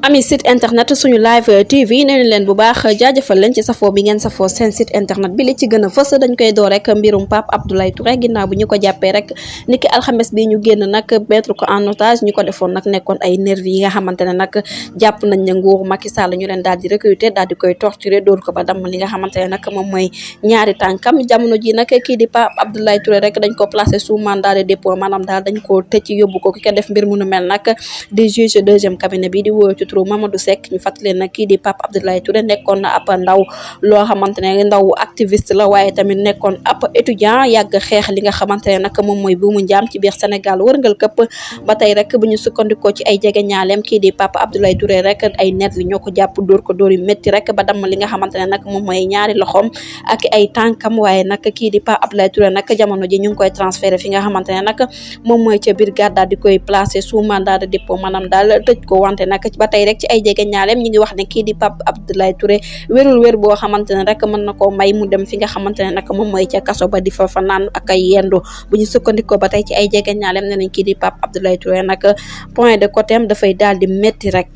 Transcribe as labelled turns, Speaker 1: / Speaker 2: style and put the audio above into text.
Speaker 1: ami site internet suñu live tv neñu leen bu baax jaajëfal leen ci safo bi ngeen safo sen site internet bi li ci gëna fess dañ koy do rek mbirum Pape Abdoulaye Touré ginnaw bu ñuko jappé rek niki alxames bi ñu genn nak mettre ko en otage ñuko defon nak nekkon ay nervi yi nga xamantene nak japp nañ ne nguur Macky Sall ñu leen daal di recruter daal di koy torturer door ko ba dam li nga xamantene nak mom moy ñaari tankam jamono ji nak ki di Pape Abdoulaye Touré rek dañ ko placer sous mandat de dépôt manam daal dañ ko tecc yobbu ko ki def mbir mu nu mel nak di juge deuxième cabinet bi di wo ci turu Mamadou Seck ñu fatale nak ki di Pape Abdoulaye Touré nekkon na ap ndaw lo xamantene ndaw activiste la waye tamit nekkon ap étudiant yag xex li nga xamantene nak mom moy bu mu ndiam ci biir Sénégal wërngal këpp ba tay rek buñu sukkandiko ci ay jégué ñaalem ki di Pape Abdoulaye Touré rek ay nervi ñoko japp door ko door yu metti rek ba dam li nga xamantene nak mom moy ñaari loxom ak ay tankam waye nak ki di Pape Abdoulaye Touré nak jamono ji ñu koy transférer fi nga xamantene nak mom moy ci brigade dal di koy placer sous mandat de dépôt manam dal tejj ko wante nak ba tay rek ci ay jégué ñaalem ñi ngi wax ne ki di Pape Abdoulaye Touré wérul wér bo xamantene rek mën nako may mu dem fi nga xamantene nak mom moy ci kasso ba di fa nan ak ay yendu buñu sukkandiko ba tay ci ay jégué ñaalem nenañ ki di Pape Abdoulaye Touré nak point de côté am da fay dal di metti rek